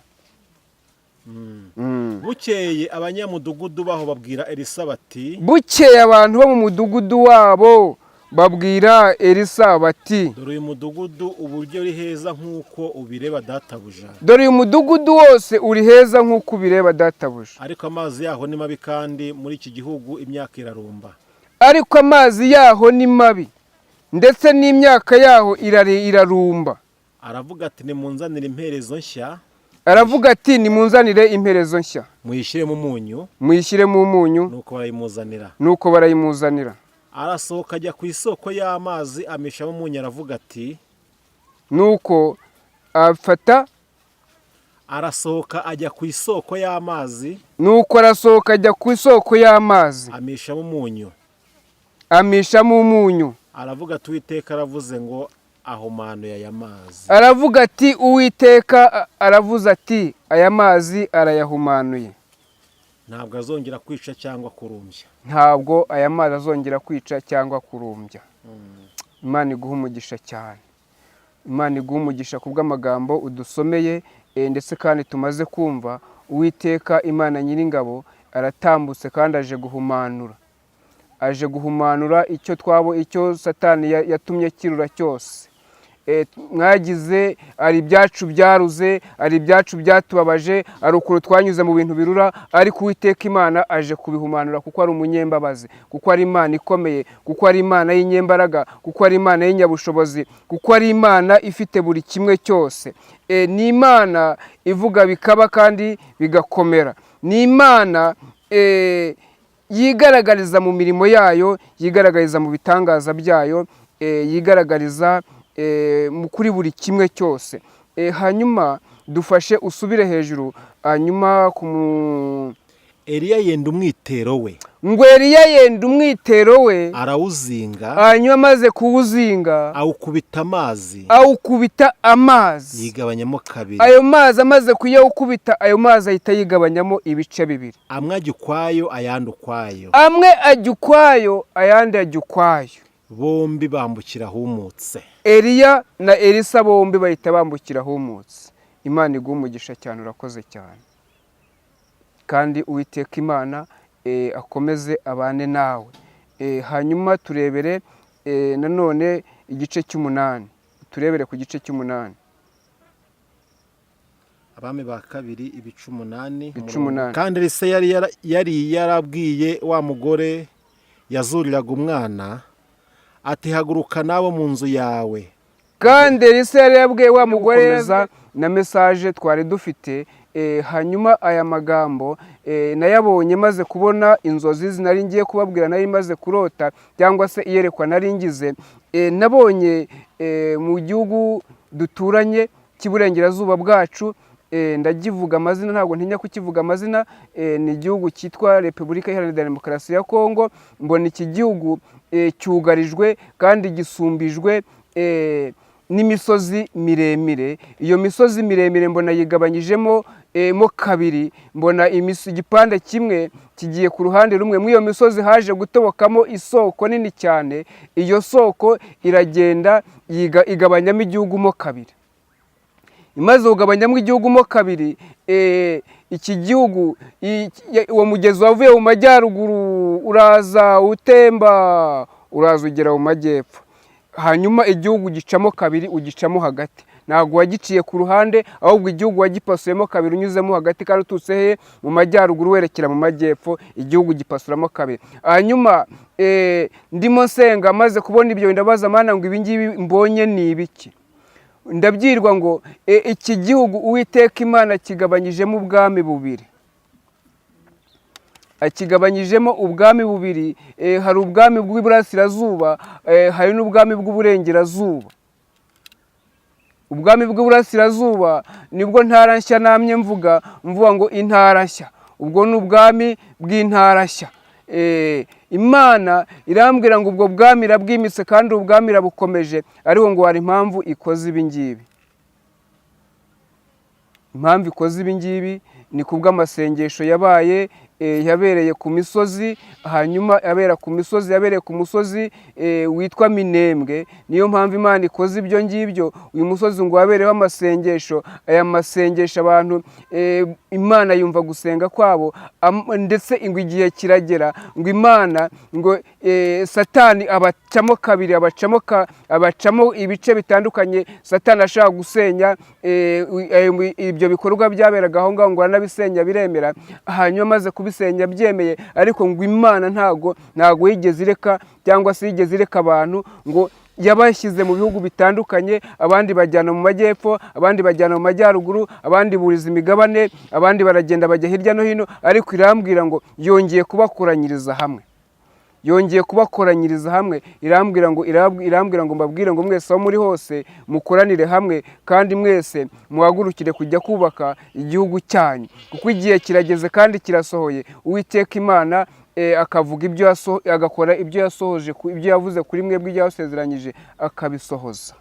Bukeye abanyamudugudu baho babwira Elisa bati: Bukeye abantu bo mu mudugudu wabo babwira Elisa bati: "Dore uyu mudugudu uburyo uri heza nk'uko ubireba, databuja, "Dore uyu mudugudu wose uri heza nk'uko ubireba, databuja, ariko amazi yaho ni mabi, kandi muri iki gihugu imyaka irarumba." Ariko amazi yaho ni mabi, ndetse n'imyaka yaho irarumba." Aravuga ati: "Nimunzanire imperezo nshya." Aravuga ati: "Nimunzanire imperezo nshya, "Muyishyiremo umunyu." Muyishyiremo umunyu." Nuko barayimuzanira. Nuko barayimuzanira. Arasohoka ajya ku isoko y'amazi, amishamo umunyu, aravuga ati: Nuko afata Arasohoka ajya ku isoko y'amazi, Nuko arasohoka ajya ku isoko y'amazi, amishamo umunyu, amishamo umunyu. Aravuga ati: "Uwiteka aravuze ngo ahumanuye aya mazi." Aravuga ati: "Uwiteka aravuze ati aya mazi arayahumanuye, ntabwo azongera kwica cyangwa kurumbya." Ntabwo aya mazi azongera kwica cyangwa kurumbya." Imana iguha umugisha cyane. Imana iguha umugisha ku bw'amagambo udusomeye, ndetse kandi tumaze kumva. Uwiteka Imana Nyiringabo aratambutse kandi aje guhumanura, aje guhumanura icyo twabo, icyo Satani yatumye kirura cyose. Mwagize ari ibyacu byaruze, ari ibyacu byatubabaje, ari ukuntu twanyuze mu bintu birura, ariko Uwiteka Imana aje kubihumanura, kuko ari umunyembabazi, kuko ari Imana ikomeye, kuko ari Imana y'inyembaraga, kuko ari Imana y'inyabushobozi, kuko ari Imana ifite buri kimwe cyose. Ni Imana ivuga bikaba kandi bigakomera. Ni Imana yigaragariza mu mirimo yayo, yigaragariza mu bitangaza byayo, yigaragariza kuri buri kimwe cyose. Hanyuma dufashe usubire hejuru, hanyuma ku Eliya yenda umwitero we, Ngo Eliya yenda umwitero we, arawuzinga, hanyuma amaze kuwuzinga, awukubita amazi, awukubita amazi, yigabanyamo kabiri. Ayo mazi amaze kuyawukubita, ayo mazi ahita yigabanyamo ibice bibiri. Amwe ajya ukwayo, ayandi ukwayo. Amwe ajya ukwayo, ayandi ajya ukwayo. Bombi bambukira ahumutse. Eliya na Elisa bombi bahita bambukira ahumutse. Imana iguha umugisha cyane, urakoze cyane, kandi Uwiteka Imana akomeze abane nawe. Hanyuma turebere nanone igice cy'umunani, turebere ku gice cy'umunani. Abami ba Kabiri, ibice 8. Ibice 8. Kandi Elisa yari yarabwiye wa mugore yazuriraga umwana ati: "Haguruka nawe mu nzu yawe." Kandi Elisa yari yabwiye wa mugore na message twari dufite. Hanyuma aya magambo nayabonye maze kubona inzozi nari ngiye kubabwira, nari maze kurota cyangwa se iyerekwa nari ngize. Nabonye mu gihugu duturanye cy'iburengerazuba bwacu, ndakivuga amazina, ntabwo ntinya kukivuga amazina, ni igihugu cyitwa Repubulika Iharanira Demokarasi ya Kongo. Mbona iki gihugu cyugarijwe kandi gisumbijwe n'imisozi miremire. Iyo misozi miremire mbona yigabanyijemo mo kabiri. Mbona igipande kimwe kigiye ku ruhande rumwe. Muri iyo misozi haje gutobokamo isoko nini cyane. Iyo soko iragenda igabanyamo igihugu mo kabiri. Imaze kugabanyamo igihugu mo kabiri, iki gihugu, uwo mugezi wavuye mu majyaruguru uraza utemba, uraza ugera mu majyepfo, hanyuma igihugu gicamo kabiri, ugicamo hagati. Ntabwo wagiciye ku ruhande, ahubwo igihugu wagipasuyemo kabiri unyuzemo hagati, kandi uturutse he? Mu majyaruguru werekera mu majyepfo, igihugu gipasuramo kabiri. Hanyuma ndimo nsenga, maze kubona ibyo, ndabaza Mana ngo: "Ibi ngibi mbonye ni ibiki?" Ndabyirwa ngo iki gihugu Uwiteka Imana kigabanyijemo ubwami bubiri, akigabanyijemo ubwami bubiri. Hari ubwami bw'iburasirazuba, hari n'ubwami bw'uburengerazuba. Ubwami bw'iburasirazuba nibwo ntara nshya namye mvuga ngo intara nshya, ubwo ni ubwami bw'intara nshya. Imana irambwira ngo ubwo bwami irabwimitse kandi ubwami irabukomeje, ariko ngo hari impamvu ikoze ibi ngibi. Impamvu ikoze ibi ngibi ni kubw'amasengesho yabaye, yabereye ku misozi, hanyuma abera ku misozi, yabereye ku musozi witwa Minembwe. Niyo mpamvu Imana ikoze ibyo ngibyo. Uyu musozi ngo wabereyeho amasengesho. Aya masengesho abantu, Imana yumva gusenga kwabo, ndetse ngo igihe kiragera ngo Imana ngo Satani abacamo kabiri, abacamo ibice bitandukanye. Satani ashaka gusenya ibyo bikorwa byaberaga aho ngaho, ngo aranabisenya biremera. Hanyuma amaze kubisenya byemeye, ariko ngo Imana ntago yigeze ireka, cyangwa se yigeze ireka abantu, ngo yabashyize mu bihugu bitandukanye, abandi bajyana mu majyepfo, abandi bajyana mu majyaruguru, abandi buriza imigabane, abandi baragenda bajya hirya no hino. Ariko irambwira ngo yongeye kubakoranyiriza hamwe, yongeye kubakoranyiriza hamwe. Irambwira ngo mbabwire ngo mwese aho muri hose mukoranire hamwe, kandi mwese muhagurukire kujya kubaka igihugu cyanyu, kuko igihe kirageze kandi kirasohoye. Uwiteka Imana akavuga ibyo agakora ibyo yasohoje, ibyo yavuze kuri mwebwe, ibyo yasezeranyije akabisohoza,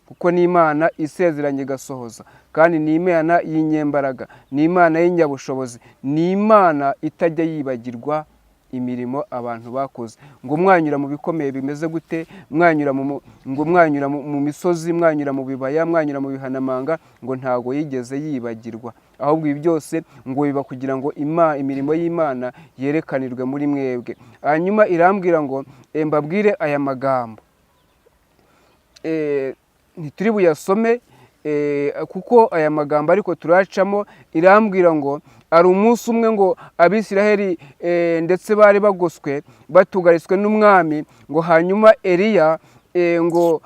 kuko ni Imana isezeranye igasohoza, kandi ni Imana y'inyembaraga, ni Imana y'inyabushobozi, ni Imana itajya yibagirwa imirimo abantu bakoze. Ngo mwanyura mu bikomeye bimeze gute, mwanyura mu ngo mwanyura mu misozi, mwanyura mu bibaya, mwanyura mu bihanamanga, ngo ntago yigeze yibagirwa. Ahubwo ibi byose ngo biba kugira ngo imirimo y'Imana yerekanirwe muri mwebwe. Hanyuma irambwira ngo mbabwire aya magambo. Ntituri buyasome kuko aya magambo ariko turacamo. Irambwira ngo hari umunsi umwe ngo Abisiraheli ndetse bari bagoswe, batugariswe n'umwami, ngo hanyuma Eliya, ngo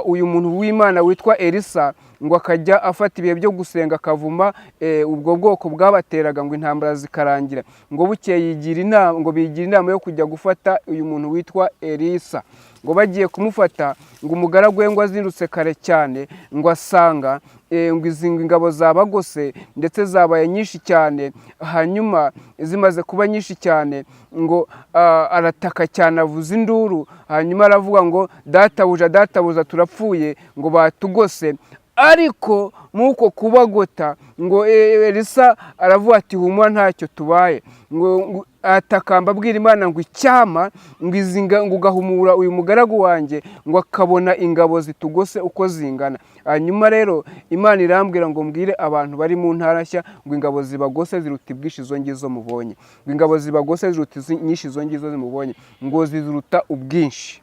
uyu muntu w'Imana witwa Elisa, ngo akajya afata ibihe byo gusenga, akavuma ubwo bwoko bwabateraga, ngo intambara zikarangira. Ngo bukeye yigira inama, ngo bigira inama yo kujya gufata uyu muntu witwa Elisa. Ngo bagiye kumufata, ngo umugaragu we ngo azindutse kare cyane, ngo asanga ngo izi ngabo zabagose, ndetse zabaye nyinshi cyane. Hanyuma zimaze kuba nyinshi cyane, ngo arataka cyane, avuza induru, hanyuma aravuga ngo: "Databuja, databuja, turapfuye, ngo batugose." Ariko mw'uko kubagota, ngo Elisa aravuga ati: "Humura, ntacyo tubaye." Ngo atakamba abwira Imana ngo: "Icyama ngo izi ngo ugahumura uyu mugaragu wanjye, ngo akabona ingabo zitugose uko zingana." Hanyuma rero Imana irambwira ngo mbwire abantu bari mu ntara nshya ngo ingabo zibagose ziruta ubwinshi izo ngizo mubonye, ngo ingabo zibagose ziruta nyinshi izo ngizo mubonye, ngo ziruta ubwinshi.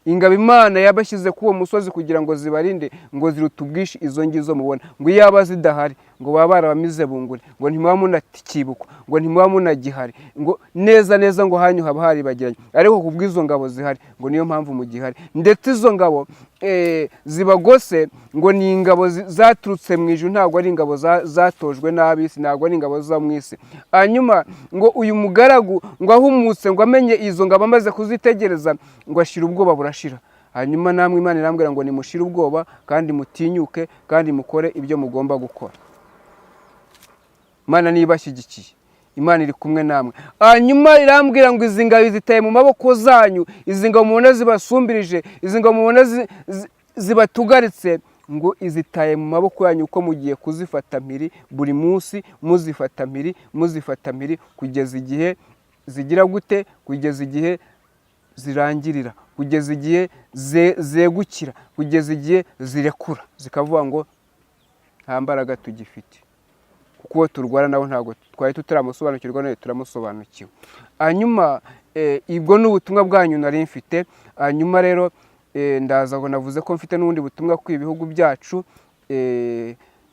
Ingabo Imana yabashyize kuri uwo musozi kugira ngo zibarinde, ngo ziruta ubwinshi izo ngizo mubona, ngo iyaba zidahari ngo baba barabamize bunguri, ngo ntimuba munatikibukwa, ngo ntimuba munagihari, ngo neza neza ngo hanyu haba haribagiranye. Ariko ku bw'izo ngabo zihari, ngo niyo mpamvu mugihari. Ndetse izo ngabo zibagose ngo ni ingabo zaturutse mu ijuru, ntabwo ari ingabo zatojwe n'ab'isi, ntabwo ari ingabo zo mu isi. Hanyuma ngo uyu mugaragu ngo ahumutse, ngo amenye izo ngabo, amaze kuzitegereza, ngo ashira ubwoba burashira. Hanyuma namwe Imana irambwira ngo nimushire ubwoba kandi mutinyuke kandi mukore ibyo mugomba gukora. Imana niba ibashyigikiye, Imana iri kumwe namwe. Hanyuma irambwira ngo izi ngabo zitaye mu maboko zanyu, izi ngabo mubona zibasumbirije, izi ngabo mubona zibatugaritse, ngo izitaye mu maboko yanyu, uko mugiye kuzifata mpiri buri munsi, muzifata mpiri, muzifata mpiri, kugeza igihe zigira gute? Kugeza igihe zirangirira, kugeza igihe zegukira, kugeza igihe zirekura zikavuga ngo nta mbaraga tugifite, kuko uwo turwana nawe ntabwo twari tutaramusobanukirwa, none turamusobanukiwe. Hanyuma ibwo ni ubutumwa bwanyu nari mfite. Hanyuma rero Ndaza ngo navuze ko mfite n'ubundi butumwa ku ibihugu byacu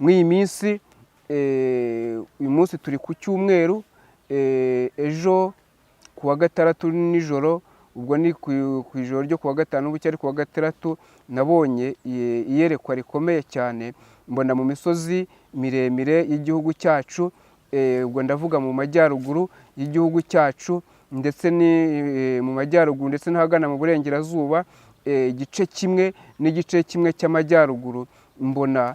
muri iyi minsi. Uyu munsi turi ku cyumweru, ejo ku wa gatandatu nijoro, ubwo ni ku ijoro ryo ku wa gatanu bucya ari ku wa gatandatu, nabonye iyerekwa rikomeye cyane. Mbona mu misozi miremire y'igihugu cyacu, ubwo ndavuga mu majyaruguru y'igihugu cyacu, ndetse ni mu majyaruguru ndetse n'ahagana mu burengerazuba, igice kimwe n'igice kimwe cy'amajyaruguru, mbona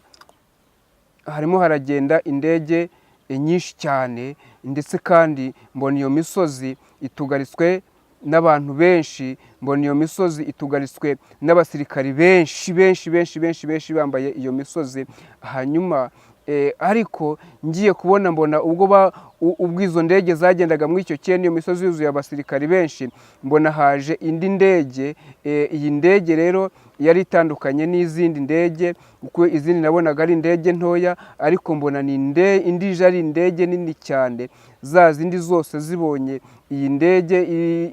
harimo haragenda indege nyinshi cyane. Ndetse kandi mbona iyo misozi itugaritswe n'abantu benshi, mbona iyo misozi itugaritswe n'abasirikari benshi benshi benshi benshi benshi bambaye iyo misozi. Hanyuma ariko ngiye kubona, mbona ubwo ubwo izo ndege zagendaga muri icyo kirere, n'iyo misozi yuzuye abasirikari benshi, mbona haje indi ndege. Iyi ndege rero yari itandukanye n'izindi ndege, kuko izindi nabonaga ari indege ntoya, ariko mbona ni indi ije ari indege nini cyane. Za zindi zose zibonye iyi ndege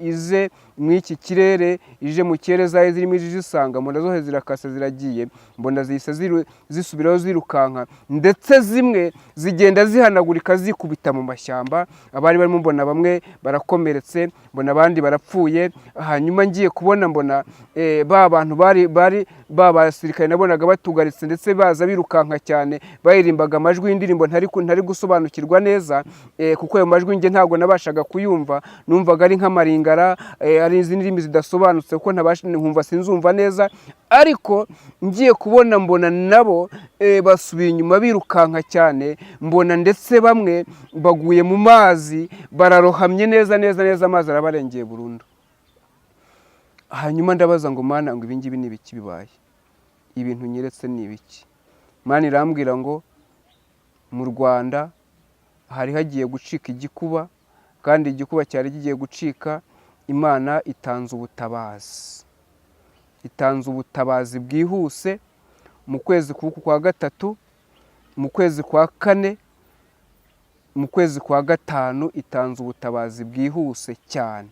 ize mu iki kirere, ije mu kirere, zari zirimo izisanga, mbona zose zirakase ziragiye. Mbona zihise zisubiraho zirukanka, ndetse zimwe zigenda zihanagurika zikubita mu mashyamba. Abari barimo mbona bamwe barakomeretse, mbona abandi barapfuye. Hanyuma ngiye kubona, mbona ba bantu bari ba basirikare nabonaga batugaritse, ndetse baza birukanka cyane, baririmbaga amajwi y'indirimbo ntari gusobanukirwa neza, kuko ayo majwi njye ntabwo nabashaga kuyumva. Numvaga ari nk'amaringara, ari izindi ndimi zidasobanutse, kuko ntabasha, nkumva sinzumva neza. Ariko ngiye kubona, mbona nabo basubiye inyuma birukanka cyane. Mbona ndetse bamwe baguye mu mazi, bararohamye neza neza neza, amazi arabarengeye burundu. Hanyuma ndabaza ngo: "Mana, ngo ibi ngibi ni ibiki bibaye? Ibintu nyeretse ni ibiki?" Mana irambwira ngo mu Rwanda hari hagiye gucika igikuba, kandi igikuba cyari kigiye gucika. Imana itanze ubutabazi, itanze ubutabazi bwihuse mu kwezi k'uku kwa gatatu, mu kwezi kwa kane, mu kwezi kwa gatanu. Itanze ubutabazi bwihuse cyane,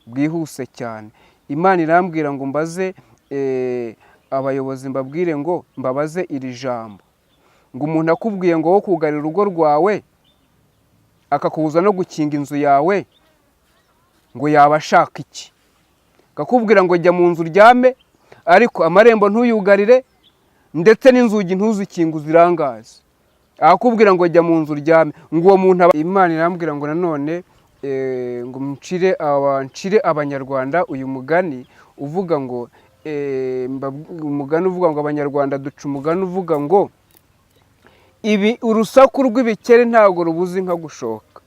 bwihuse cyane. Imana irambwira ngo mbaze abayobozi, mbabwire ngo mbabaze iri jambo, ngo umuntu akubwiye ngo wo kugarira urugo rwawe, akakubuza no gukinga inzu yawe, ngo yaba ashaka iki? Akakubwira ngo jya mu nzu uryame, ariko amarembo ntuyugarire, ndetse n'inzugi ntuzikinge, uzirangaze. Akakubwira ngo jya mu nzu uryame, ngo uwo muntu Imana irambwira ngo nanone ngo ncire Abanyarwanda uyu mugani uvuga ngo umugani uvuga ngo Abanyarwanda duca umugani uvuga ngo ibi urusaku rw'ibikeri ntabwo rubuza inka gushoka.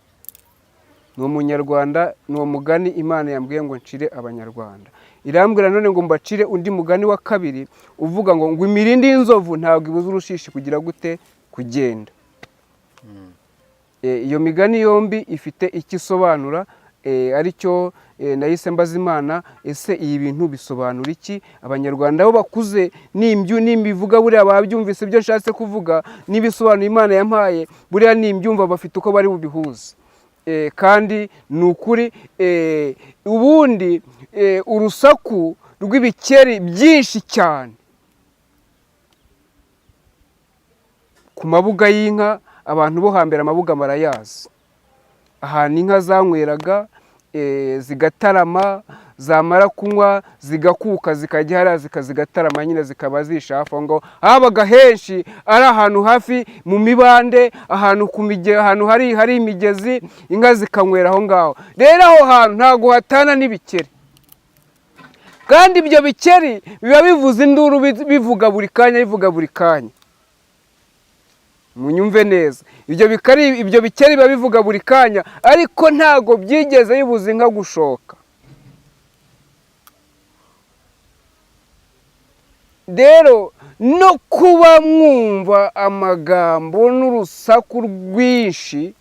Ni umunyarwanda, ni uwo mugani Imana yambwiye ngo ncire Abanyarwanda. Irambwira none ngo mbacire undi mugani wa kabiri uvuga ngo imirindi y'inzovu ntabwo ibuza urushishi kugira gute? Kugenda. Iyo migani yombi ifite icyo isobanura, aricyo nahise mbaza Imana: ese ibi bintu bisobanura iki? Abanyarwanda bo bakuze nimbivuga buriya babyumvise ibyo nshatse kuvuga, n'ibisobanuro Imana yampaye buriya nimbyumva bafite uko bari bubihuze. Kandi ni ukuri, ubundi urusaku rw'ibikeri byinshi cyane ku mabuga y'inka, abantu bo hambere amabuga barayazi, ahantu inka zanyweraga, zigatarama, zamara kunywa zigakuka, zikajya hariya zigatarama nyine, zikaba zisha hafi aho ngaho. Habaga henshi ari ahantu hafi mu mibande, ahantu ku ahantu hari imigezi, inka zikanywera aho ngaho. Rero aho hantu ntabwo hatana n'ibikeri, kandi ibyo bikeri biba bivuza induru, bivuga buri kanya, bivuga buri kanya. Munyumve neza, ibyo bikeri biba bivuga buri kanya, ariko ntabwo byigeze bibuza inka gushoka. Rero no kuba mwumva amagambo n'urusaku rwinshi,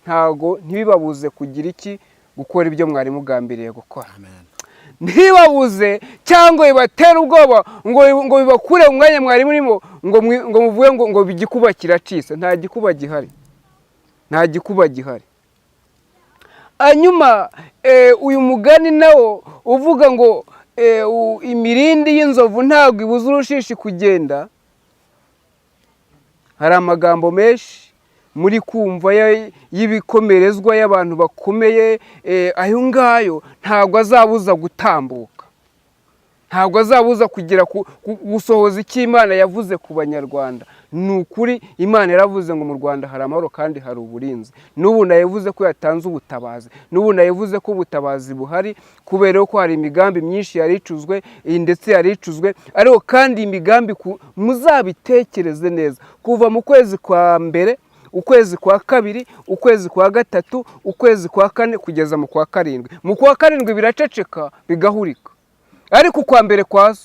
ntago ntibibabuze kugira iki? Gukora ibyo mwari mugambiriye gukora. Amen. Ntibabuze cyangwa bibatere ubwoba ngo bibakure mu mwanya mwari murimo, ngo muvuge ngo igikuba kiracitse. Nta gikuba gihari, nta gikuba gihari. Hanyuma uyu mugani nawo uvuga ngo Imirindi y'inzovu ntabwo ibuza urushishi kugenda. Hari amagambo menshi muri kumva y'ibikomerezwa y'abantu bakomeye, ayo ngayo ntabwo azabuza gutambuka, ntabwo azabuza kugera gusohoza icyo Imana yavuze ku Banyarwanda. Ni ukuri, Imana yaravuze ngo mu Rwanda hari amahoro kandi hari uburinzi. N'ubu nayivuze ko yatanze ubutabazi, n'ubu nayivuze ko ubutabazi buhari, kubera ko hari imigambi myinshi yari icuzwe, ndetse yari icuzwe. Ariko kandi imigambi muzabitekereze neza, kuva mu kwezi kwa mbere, ukwezi kwa kabiri, ukwezi kwa gatatu, ukwezi kwa kane, kugeza mu kwa karindwi. Mu kwa karindwi biraceceka, bigahurika, ariko ukwa mbere kwaza,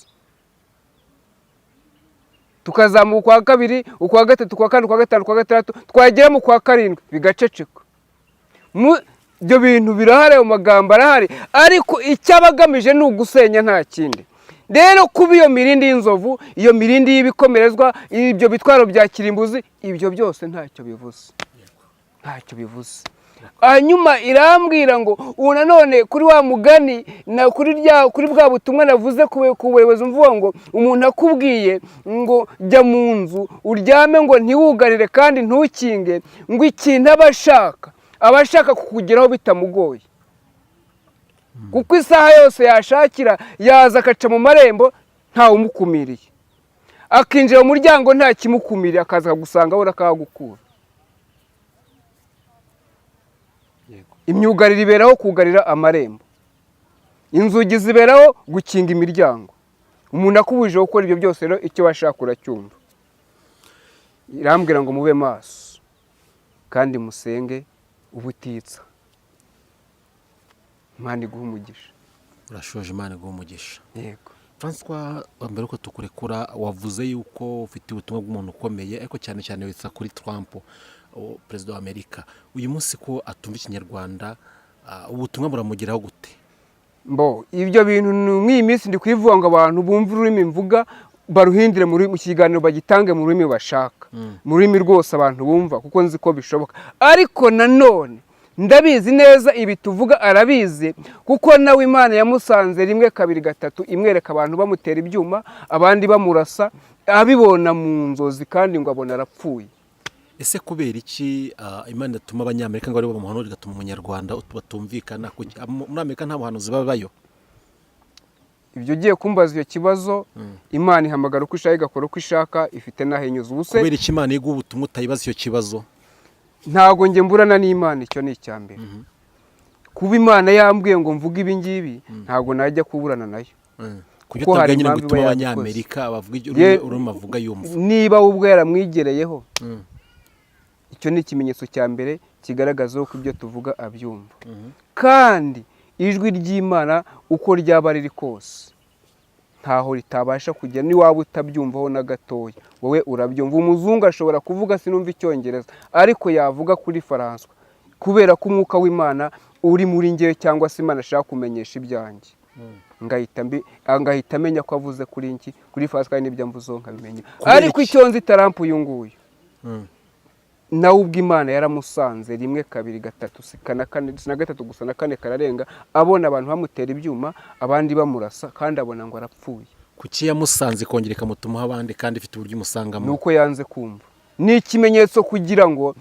tukazamuka ukwa kabiri, ukwa gatatu, ukwa kane, ukwa gatanu, ukwa gatandatu, twagera mu kwa karindwi bigaceceka. Ibyo bintu birahari, ayo magambo arahari, ariko icyo aba agamije ni ugusenya, nta kindi. Rero kuba iyo mirindi y'inzovu, iyo mirindi y'ibikomerezwa, ibyo bitwaro bya kirimbuzi, ibyo byose ntacyo bivuze, ntacyo bivuze. Hanyuma irambwira ngo ubu nanone kuri wa mugani na kuri bwa butumwa navuze ku buyobozi, mvuga ngo umuntu akubwiye ngo jya mu nzu uryame, ngo ntiwugarire kandi ntukinge, ngo ikintu aba ashaka kukugeraho bitamugoye, kuko isaha yose yashakira yaza agaca mu marembo ntawe umukumiriye, akinjira mu muryango nta kimukumiriye, akaza akagusanga we akahagukura. Imyugariro iberaho kugarira amarembo, inzugi ziberaho gukinga imiryango. Umuntu akubujije gukora ibyo byose rero, icyo washaka uracyumva. Irambwira ngo mube maso kandi musenge ubutitsa. Imana iguhe umugisha. Urashoje, Imana iguhe umugisha. Yego. Francois, mbere uko tukurekura, wavuze yuko ufite ubutumwa bw'umuntu ukomeye, ariko cyane cyane witsa kuri Trump, perezida wa Amerika. Uyu munsi ko atumva Ikinyarwanda, ubutumwa buramugeraho gute? Mbo ibyo bintu ni mw'iyi minsi ndi kubivuga ngo abantu bumve ururimi mvuga baruhindire mu kiganiro, bagitange mu rurimi bashaka, mu rurimi rwose abantu bumva, kuko nzi ko bishoboka. Ariko nanone ndabizi neza ibi tuvuga arabizi, kuko nawe Imana yamusanze rimwe, kabiri, gatatu, imwereka abantu bamutera ibyuma, abandi bamurasa, abibona mu nzozi, kandi ngo abona arapfuye. Ese kubera iki Imana ituma Abanyamerika ngo aribo bamuhanura, igatuma Umunyarwanda batumvikana? Muri Amerika nta buhanuzi babayo? Ibyo ugiye kumbaza icyo kibazo, Imana ihamagara uko ishaka, igakora uko ishaka, ifite n'aho inyuze. Ubu se Kubera iki Imana iguha ubutumwa utayibaza icyo kibazo? Ntabwo njye mburana n'Imana, icyo ni icya mbere. Kuba Imana yambwiye ngo mvuge ibi ngibi, ntabwo najya kuburana nayo. Kuki Kuko hari utabwira nyine ngo impamvu itume iba Abanyamerika bavuga ururimi bavuga yumva? Niba we ubwo yaramwigereyeho, icyo ni ikimenyetso cya mbere kigaragaza ko ibyo tuvuga abyumva. Kandi ijwi ry'Imana uko ryaba riri kose ntaho ritabasha kugera. Niwaba utabyumvaho na gatoya, wowe urabyumva. Umuzungu ashobora kuvuga sinumva Icyongereza, ariko yavuga kuri Faranswa, kubera ko umwuka w'Imana uri muri ngewe, cyangwa se Imana ashaka kumenyesha ibyanjye, ngahita amenya ko avuze kuri iki, kuri Faranswa, kandi n'ibyo mvuzeho nkabimenya. Kubera Ariko iki? icyo nzi, Trump uyu nguyu nawe ubwo Imana yaramusanze rimwe, kabiri, gatatu, si na kane, si na gatatu gusa, na kane kararenga, abona abantu bamutera ibyuma, abandi bamurasa, kandi abona ngo arapfuye. Kuki yamusanze ikongera ikamutumaho abandi kandi ifite uburyo Ni imusangamo? uko yanze kumva. Ni ikimenyetso kugira ngo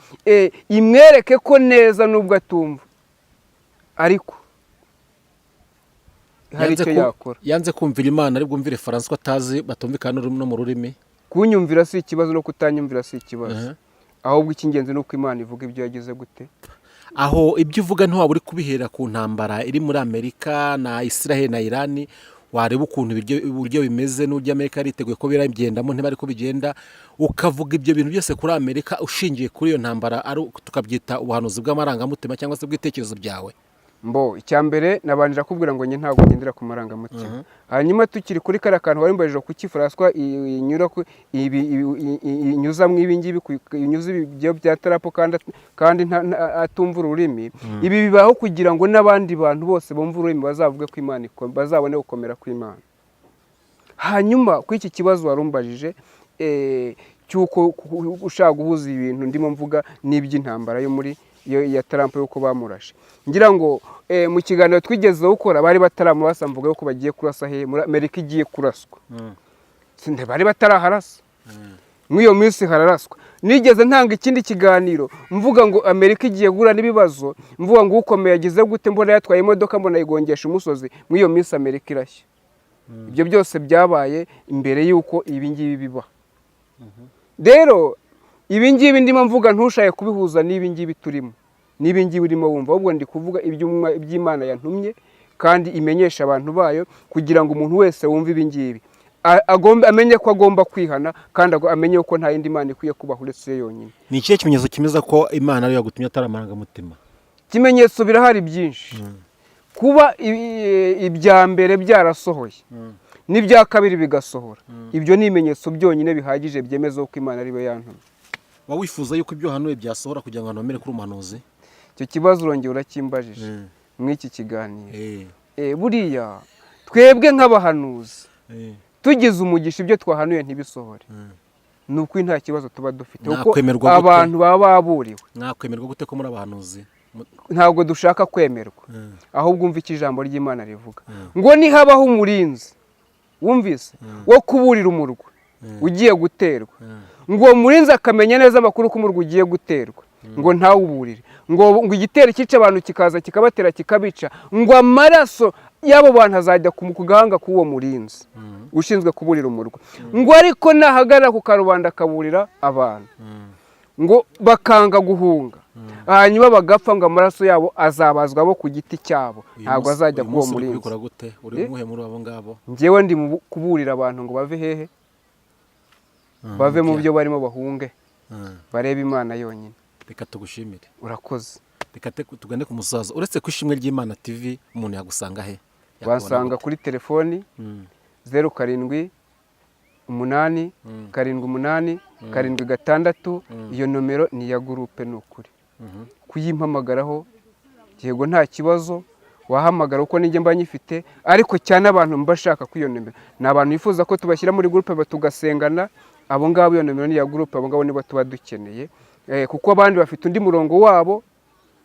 imwereke ko neza nubwo atumva, ariko hari Yanze icyo yakora. Yanze kumvira Imana, ari bwumvire Faranswa atazi, batumvikana no mu rurimi. Kunyumvira si ikibazo, no kutanyumvira si ikibazo. Ahubwo icy'ingenzi ni uko Imana ivuga ibyo yagize gute. Aho ibyo uvuga ntiwaba uri kubihera ku ntambara iri muri Amerika na Israel na Irani? Wareba ukuntu uburyo bimeze n'uburyo Amerika yariteguye ko biragendamo, ntibari ko bigenda, ukavuga ibyo bintu byose kuri Amerika ushingiye kuri iyo ntambara, ari tukabyita ubuhanuzi bw'amarangamutima cyangwa se bw'ibitekerezo byawe? Mbo icya mbere nabanje kubwira ngo njye ntabwo ngendera ku marangamutima. Hanyuma tukiri kuri kariya kantu wari mbajije, kuki Faranswa inyura ku ibi inyuza mu ibi ngibi, inyuza ibyo bya Trump, kandi atumva ururimi? Ibi bibaho kugira ngo n'abandi bantu bose bumve ururimi bazavuge ko Imana bazabone gukomera kw'Imana. Hanyuma kuri iki kibazo wari umbajije, cy'uko ushaka guhuza ibintu ndimo mvuga n'iby'intambara yo muri iyo ya Trump yuko bamurashe. Ngira ngo mu kiganiro twigeze gukora bari bataramurasa, mvuga yuko bagiye kurasa hehe? Muri Amerika igiye kuraswa. Bari bataraharasa. Muri iyo minsi hararaswa. Nigeze ntanga ikindi kiganiro mvuga ngo Amerika igiye guhura n'ibibazo, mvuga ngo ukomeye yagize gute, mbona yatwaye imodoka, mbona yigongesha umusozi. Muri iyo minsi Amerika irashya. Ibyo byose byabaye imbere y'uko ibi ngibi biba. Rero ibi ngibi ndimo mvuga, ntushake kubihuza n'ibi ngibi turimo, n'ibi ngibi urimo wumva, ahubwo ndi kuvuga iby'Imana yantumye kandi imenyesha abantu bayo, kugira ngo umuntu wese wumve ibi ngibi amenye ko agomba kwihana, kandi amenye ko nta yindi Mana ikwiye kubaho uretse yo yonyine. Ni ikihe kimenyetso kimeza ko Imana ariyo yagutumye, atari amarangamutima? Ikimenyetso birahari byinshi. Kuba ibya mbere byarasohoye n'ibya kabiri bigasohora, ibyo ni ibimenyetso byonyine bihagije byemeza ko Imana ariyo yantumye. Waba wifuza yuko ibyo uhanuye byasohora kugira ngo abantu bemere kuri umuhanuzi? Icyo kibazo urongera urakimbajije muri iki kiganiro. Buriya twebwe nk'abahanuzi tugize umugisha ibyo twahanuye ntibisohore, ni ukuri nta kibazo tuba dufite, kuko Mwakwemerwa gute? abantu baba baburiwe. Mwakwemerwa gute ko muri abahanuzi? Ntabwo dushaka kwemerwa, ahubwo umva icyo ijambo ry'Imana rivuga, ngo nihabaho umurinzi, wumvise, wo kuburira umurwa ugiye guterwa, ngo uwo murinzi akamenya neza amakuru ko umurwa ugiye guterwa, ngo ntawuburire, ngo igitero cyica abantu kikaza kikabatera kikabica, ngo amaraso y'abo bantu azajya ku gahanga k'uwo murinzi ushinzwe kuburira umurwa. Ngo ariko nahagarara ku karubanda akaburira abantu, ngo bakanga guhunga, hanyuma bagapfa, ngo amaraso yabo azabazwa bo ku giti cyabo, Uyu ntabwo azajya uyu k'uwo munsi uri murinzi. kubikora gute? Uri muhe muri abo ngabo? Njyewe ndi mu kuburira abantu ngo bave hehe? Bave mu byo barimo, bahunge, barebe Imana yonyine. Reka tugushimire. Urakoze. Reka tugane ku musaza. Uretse ku Ishimwe ry'Imana TV, umuntu yagusanga he? Yakubona Basanga gute? kuri telefoni 078 78 76. Iyo nomero ni iya groupe. Ni ukuri kuyimpamagaraho, yego, nta kibazo, wahamagara uko nijye mba nyifite. Ariko cyane abantu mba shaka ko iyo nomero ni abantu bifuza ko tubashyira muri groupe tugasengana. Abo ngabo iyo nomero ni iya groupe, abo ngabo nibo tuba dukeneye. Kuko abandi bafite undi murongo wabo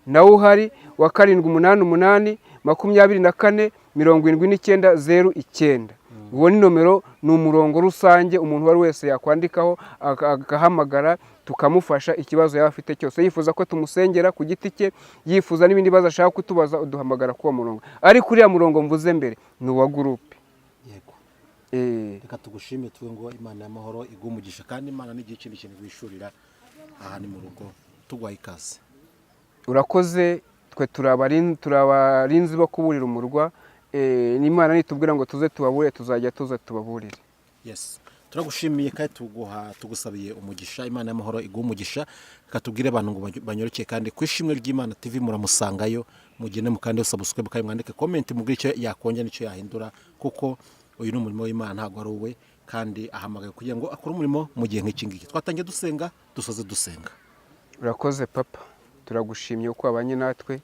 nawo uhari wa 788 24 79 09. Uwo ni nomero, ni umurongo rusange, umuntu uwo ari wese yakwandikaho agahamagara, tukamufasha ikibazo yaba afite cyose, yifuza ko tumusengera ku giti cye, yifuza n'ibindi bibazo ashaka kutubaza, uduhamagara kuri uwo murongo. Ariko uriya murongo mvuze mbere ni uwa groupe. Yego. Eh. Reka tugushime, tuve ngo Imana y'amahoro iguhe umugisha, kandi Imana n'igihe ikindi kintu wishurira aha ni mu rugo, tuguhaye ikaze. Urakoze. Twe turi abarinzi bo kuburira umurwa. N'Imana nitubwira ngo tuze tubaburire, tuzajya tuza tubaburire. Yes, turagushimiye kandi tugusabiye umugisha. Imana y'amahoro iguha umugisha. Reka tubwire abantu ngo banyorokeye kandi ku Ishimwe ry'Imana TV, muramusangayo, mugende mukande subscribe kandi mwandike comment, mubwire icyo yakongera n'icyo yahindura, kuko uyu ni umurimo w'Imana, ntabwo ari uwe, kandi ahamagaye kugira ngo akore umurimo mu gihe nk'iki ngiki. Twatangiye dusenga, dusoze dusenga. Urakoze papa, turagushimye uko wabanye natwe,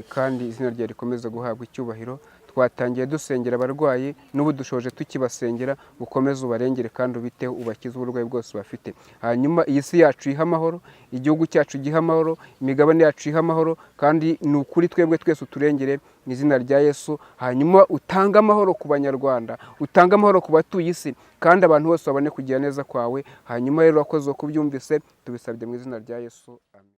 kandi izina ryawe rikomeze guhabwa icyubahiro. Twatangiye dusengera abarwayi, n'ubu dushoje tukibasengera. Ukomeze ubarengere kandi ubiteho, ubakize uburwayi bwose bafite. Hanyuma iyi si yacu ihe amahoro, igihugu cyacu gihe amahoro, imigabane yacu ihe amahoro, kandi ni ukuri twebwe twese uturengere mu izina rya Yesu. Hanyuma utange amahoro ku Banyarwanda, utange amahoro ku batuye isi, kandi abantu bose babone kugira neza kwawe. Hanyuma rero urakoze kubyumvise, tubisabye mu izina rya Yesu.